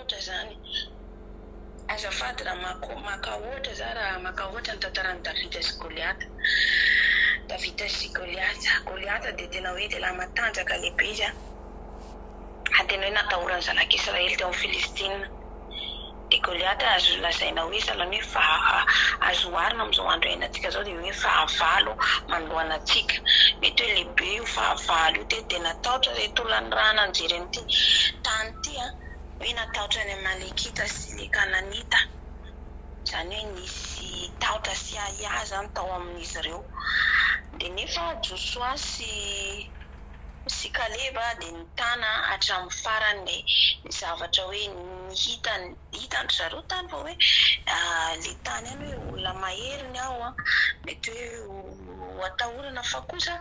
Tahotra izany. Azafady raha maka maka ohatra za raha maka ohatra ny tantaran'i Davida sy Goliata. Davida sy Goliata. Goliata dia tena hoe lehilahy matanjaka lehibe izy an. Ary tena hoe natahoran'ny zanak'Israely teo amin'ny Filistina. Dia Goliata azo lazaina hoe sahalan'ny hoe faha azo oharina amin'izao andro iainantsika izao dia hoe fahavalo manoloana antsika. Mety hoe lehibe io fahavalo io teto dia natahotra ireto olona nirahana nijery an'ity tany ity an. Hoe natahotra ny Amalekita sy ny Kananita. Izany hoe nisy tahotra sy ahiahy izany tao amin'izy ireo. Dia nefa Josoa sy sy Kaleba dia nitana hatramin'ny farany ny zavatra hoe ny hitany, hitan-dry zareo tany fa hoe ilay tany any hoe olona mahery ny ao an, mety hoe ho atahorana fa kosa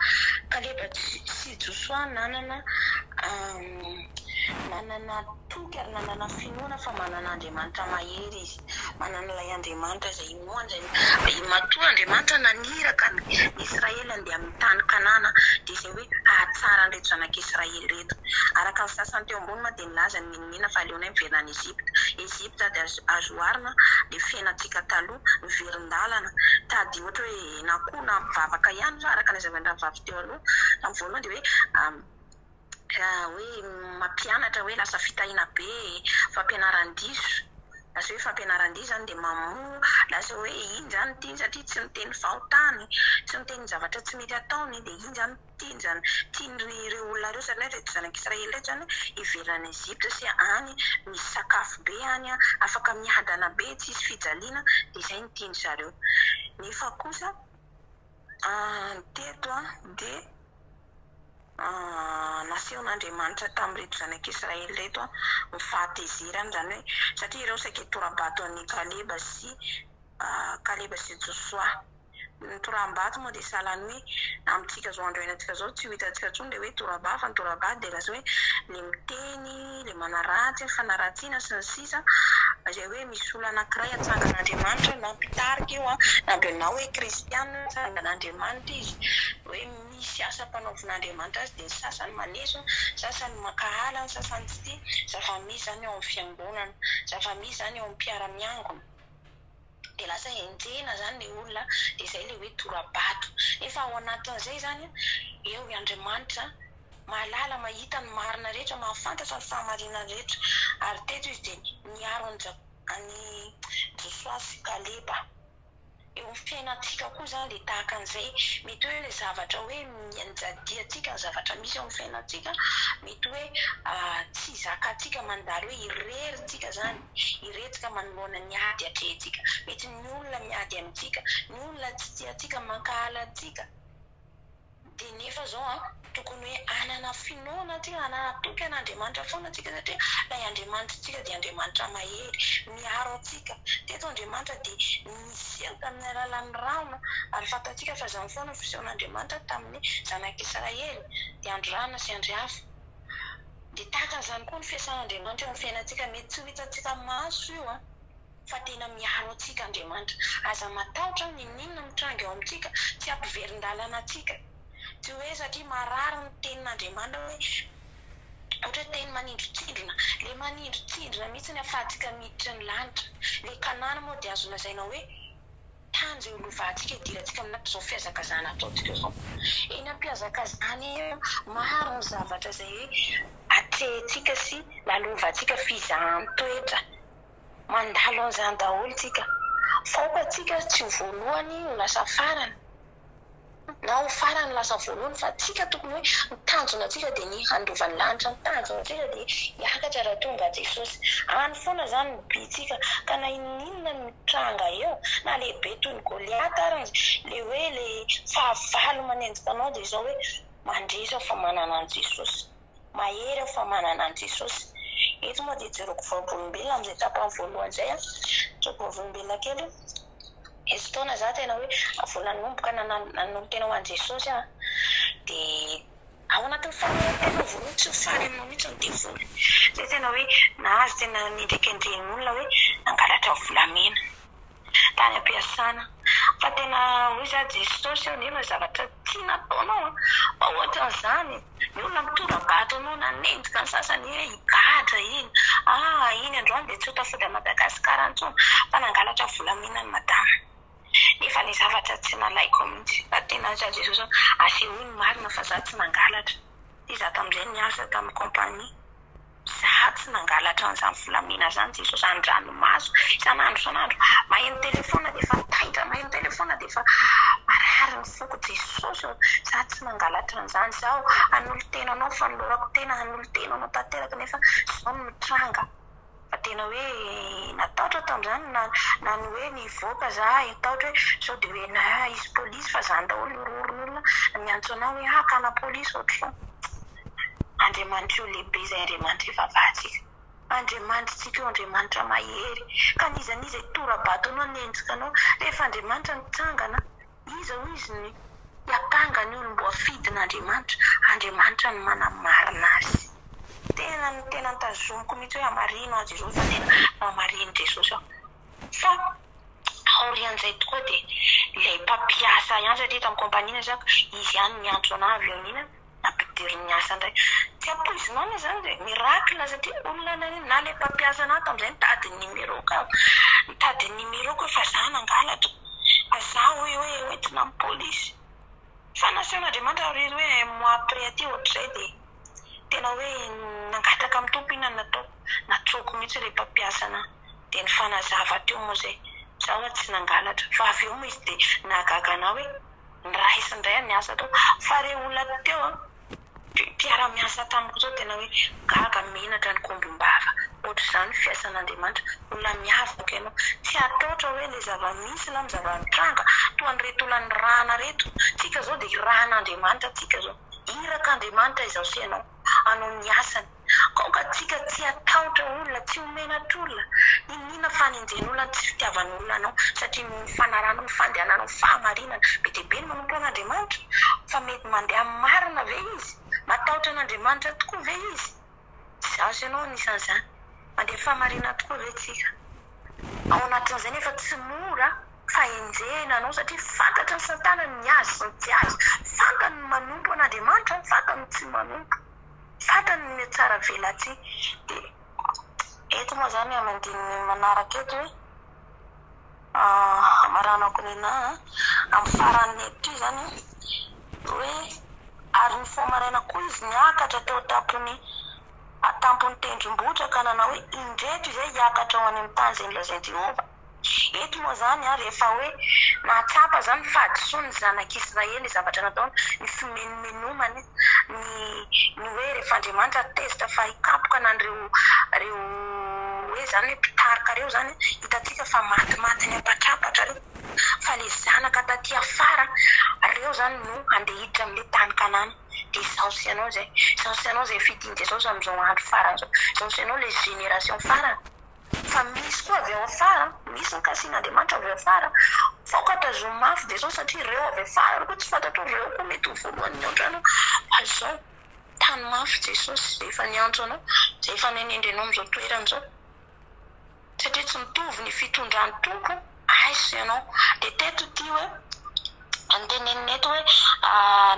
Kaleba sy Josoa nanana nanana toky ary nanana finoana fa manana Andriamanitra mahery izy, manana ilay Andriamanitra izay inoany, izay matoa Andriamanitra naniraka ny Israely handeha amin'ny tany Kanana dia izay hoe hahatsara an'ireto zanak'Israely ireto. Araka ny sasany teo ambony moa dia nilaza ny Minimina fa aleonay miverina any Egypta. Egypta dia azo oharina ilay fiainantsika taloha, miverin-dalana, tady ohatra hoe na koa na mpivavaka ihany fa araka ny nazavain-drahavavy teo aloha tamin'ny voalohany dia hoe hoe mampianatra hoe lasa fitahiana be, fampianaran-diso, lasa hoe fampianaran-diso izany dia mamoa, lasa hoe iny izany tiany satria tsy miteny fahotany, tsy miteny zavatra tsy mety ataony dia iny izany tiany izany, tian'ireo olona ireo izany hoe ireto zanak'Israely ireto izany hiverina any Egypta satria any misy sakafo be any, afaka miadana be, tsisy fijaliana, dia izay no tian-dry zareo. Nefa kosa teto dia. Nasehon'Andriamanitra tamin'ireto zanak'Israely ireto ny fahatezerany, izany hoe satria ireo saika hitora-bato an'i Kaleba sy Kaleba sy Josoa. Ny toraham-bato moa dia sahalan'ny hoe amintsika izao andro iainantsika izao tsy ho hitantsika intsony ilay hoe tora-bato fa ny tora-bato dia lasa hoe ilay miteny, ilay manaratsy, ny fanaratsiana sy ny sisa Izay hoe misy olona anankiray atsangan'Andriamanitra na mpitarika io na na hoe kristiana atsangan'Andriamanitra izy hoe Misy asa ampanaovin'Andriamanitra azy dia ny sasany maneso, ny sasany mankahala, ny sasany tsy tia. Zava-misy izany ao amin'ny fiangonana, zava-misy izany eo amin'ny mpiara-miangona. Dia lasa enjehina izany ilay olona, dia izay ilay hoe tora-bato. Nefa ao anatin'izay izany, eo i Andriamanitra mahalala, mahita ny marina rehetra, mahafantatra ny fahamarinana rehetra. Ary teto izy dia niaro an'i Josoa sy Kaleba. Eo amin'ny fiainantsika koa izany dia tahaka an'izay, mety hoe ilay zavatra hoe mianjadiantsika, ny zavatra misy eo amin'ny fiainantsika, mety hoe tsy zakantsika mandalo hoe irery tsika izany, irery tsika manoloana ny ady atrehintsika, mety ny olona miady amintsika, ny olona tsy tia antsika, mankahala antsika. Dia nefa zao an, tokony hoe hanana finoana tsika, hanana toky an'Andriamanitra foana tsika satria ilay Andriamanitritsika dia Andriamanitra mahery, miaro antsika. Teto Andriamanitra dia niseho tamin'ny alalan'ny rahona ary fantatsika fa izany foana no fisehon'Andriamanitra tamin'ny zanak'Israely, dia andry rahona sy andry afo. Dia tahaka an'izany koa ny fiasan'Andriamanitra eo amin'ny fiainantsika, mety tsy ho hitantsika maso io an. fa tena miaro antsika Andriamanitra. Aza matahotra n'inon'inona mitranga eo amintsika, tsy hampiverin-dalana antsika. Tsy hoe satria marary ny tenin'Andriamanitra hoe ohatra hoe teny manindrontsindrona. Ilay manindrontsindrona mihitsy ny ahafahantsika miditra ny lanitra. Ilay Kanana moa dia azo lazaina hoe tany izay ho lovantsika hidirantsika amin'izao fihazakazahana ataontsika izao. Eny am-pihazakazahana eny, maro ny zavatra izay hoe atrehintsika sy lalovantsika fizahan-toetra. Mandalo an'izany daholo tsika. Fa aoka tsika tsy ho voalohany ho lasa farany. Na ho farany lasa voalohany fa tsika tokony hoe ny tanjona tsika dia ny handova ny lanitra, ny tanjona tsika dia hiakatra raha tonga Jesosy. Any foana izany ny but-tsika ka na inon'inona mitranga eo na lehibe toy ny Goliata ary le hoe le fahavalo manenjika anao dia izao hoe mandresy aho fa manana an'i Jesosy. Mahery aho fa manana an'i Jesosy. Eto moa dia jereko vavolombelona amin'izay tapany voalohany izay an. Jereko vavolombelona kely. Nisy fotoana izaho tena hoe vao nanomboka nanolo-tena ho an'i Jesosy aho. Dia ao anatin'ny fanoloran-tena voalohany tsy ho faly aminao mihitsy ny devoly. Izay tena hoe nahazo tena nendrikendrehin'olona hoe nangalatra volamena. tany am-piasana fa tena hoy za Jesosy ô nefa zavatra tsy nataonao an, fa ohatran'izany ny olona mitora-bato anao nanenjika ny sasany hoe higadra iny, ah iny. androany dia tsy ho tafody à Madagascar intsony fa nangalatra volamena ny madama. Nefa ilay zavatra tsy nalaiko mihitsy. Fa tena za Jesosy ô, asehoy ny marina fa za tsy nangalatra. Dia za tamin'izay niasa tamin'ny compagnie. Za tsy nangalatra an'izany volamena izany Jesosy, an-dranomaso isan'andro isan'andro. Maheno téléphone dia efa taitra, maheno téléphone dia efa marary ny foko Jesosy ô, za tsy nangalatra an'izany. Zaho hanolo-tena anao, fanolorako tena hanolo-tena anao tanteraka nefa izao no mitranga. Fa tena hoe natahotra tamin'izany na na ny hoe nivoaka za hitahotra hoe sao dia hoe na hisy polisy fa zany daholo ny horohoron'olona miantso anah hoe hakana polisy ohatr'izao. Andriamanitra io lehibe izay Andriamanitra ivavahantsika. Andriamanitritsika io Andriamanitra mahery ka n'iza n'iza hitora-bato anao hanenjika anao rehefa Andriamanitra mitsangana Iza hoy izy ny hiampanga ny olom-boafidin'Andriamanitra? Andriamanitra no manamarina azy. Tena ny tena notazomiko mihitsy hoe hamarino aho Jesosy fa tena nohamarin'i Jesosy aho. Fa aorian'izay tokoa dia ilay mpampiasa ihany satria tamin'ny compagnie nasako, izy ihany niantso anah avy eo nina nampidiriny niasa indray. Tsy ampoizinao anie izany dia miracle satria olona na na ilay mpampiasa anah tamin'izay nitady ny numéro-ko aho, nitady ny numéro-ko hoe fa za nangalatra, fa za hoy hoe hoentina amin'ny polisy. Fa nasehon'Andriamanitra aorian'ny hoe un mois après aty ohatr'izay dia tena hoe nangataka amin'ny Tompo inona no nataoko, natsoako mihitsy ilay mpampiasa anah dia nifanazava teo moa izay, za ho'a tsy nangalatra fa avy eo moa izy dia nahagaga anah hoe Niraisiny indray ny asa tao fa re olona teo an, mpiara-miasa tamiko zao tena hoe gaga menatra ny kombom-bava, ohatr'izany ny fiasan'Andriamanitra, olona miavaka ianao, tsy hataotra hoe le zava-misy na ny zava-mitranga toa an'ireto olona nirahana ireto, tsika zao dia irahan'Andriamanitra tsika zao, irak'Andriamanitra izaho sy ianao hanao ny asany. Aoka tsika tsy hatahotra olona, tsy ho menatr'olona, niniana fanenjehin'olona ny tsy fitiavan'olona anao, satria noho ny fanarahanao ny fandehananao fahamarinana. Be dia be ny manompo an'Andriamanitra, fa mety mandeha amin'ny marina ve izy? Matahotra an'Andriamanitra tokoa ve izy? Izaho sy ianao anisan'izany. Mandeha fahamarinana tokoa ve tsika? Ao anatin'izay nefa tsy mora fa enjehina anao satria fantatry ny satana ny azy sy ny tsy azy, fantany ny manompo an'Andriamanitra, fantany ny tsy manompo. Fantany ny mihatsara velatsihy. Dia eto moa izany amin'ny andininy manaraka eto hoe, hamaranako nenà an, amin'ny faran'ny eto ity izany hoe, ary nifoha maraina koa izy niakatra teo an-tampon'ny an-tampon'ny tendrombohitra ka nanao hoe, Indreto izay hiakatra ho any amin'ny tany izay nolazain'i Jehovah. Eto moa izany an, rehefa hoe nahatsapa izany ny fahadisoan'ny zanak'Israely, ny zavatra nataony, ny fimenomenomany, ny ny hoe rehefa Andriamanitra tezitra fa hikapoka an'ireo ireo hoe izany hoe mpitarika ireo izany, hitantsika fa matimaty niampatrampatra ireo, fa ilay zanaka taty afara, ireo izany no handeha hiditra amin'ilay tany Kanana. Dia izaho sy ianao izay, izaho sy ianao izay fidin'i Jesosy amin'izao andro farany izao, izaho sy ianao ilay génération farany. Fa misy koa avy ao afara, misy ny kasihin'Andriamanitra avy ao afara, fa aoka tazomy mafy Jesosy satria ireo avy afara ireo koa tsy fantatrao, ireo koa mety ho voalohany mihoatra anao, fa izao, tano mafy Jesosy izay efa niantso anao, izay efa nanendry anao amin'izao toerana izao, satria tsy mitovy ny fitondran'ny Tompo ahy sy ianao. Dia teto ity hoe, notenenina eto hoe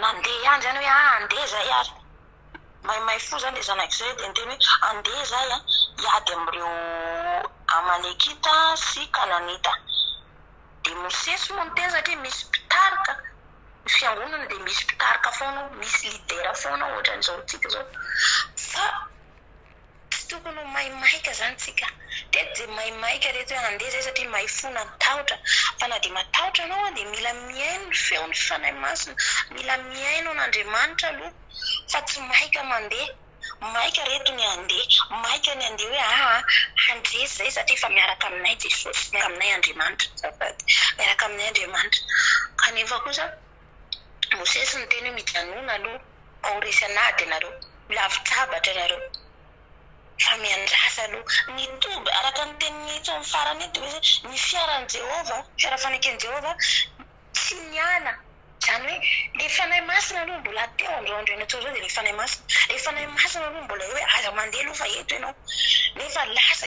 nandeha ihany izany hoe ah andeha izay ary. Maimay fo zany le zanak'Israely dia niteny hoe, Andeha izahay hiady amin'ireo Amalekita sy Kananita. Dia Mosesy moa niteny satria misy mpitarika, ny fiangonana dia misy mpitarika foana ao, misy leader foana ao ohatran'izao tsika izao. Fa tsy tokony ho maimaika zany tsika. Teto dia maimaika reto hoe andeha izay satria may fo natahotra. Fa na dia matahotra anao dia mila mihaino ny feon'ny Fanahy Masina, mila mihaino an'Andriamanitra aloha. Fa tsy maika mandeha, maika reto ny handeha, maika ny handeha hoe aa handresy zay satria efa miaraka aminay Jesosy, miaraka aminay Andriamanitra, azafady, miaraka aminay Andriamanitra. Kanefa kosa Mosesy niteny hoe mijanona aloha fa ho resy an'ady ianareo, ho lavin-tsabatra ianareo, fa miandrasa aloha. Ny toby, araka ny tenin'ny eto amin'ny farany eto dia hoe ny fiaran'i Jehovah, fiara faneken'i Jehovah tsy niala. Izany hoe ilay Fanahy Masina aloha mbola teo amin'izao andro iainantsika izao dia ilay Fanahy Masina. Ilay Fanahy Masina aloha mbola eo hoe aza mandeha aloha fa eto ianao. Nefa lasa.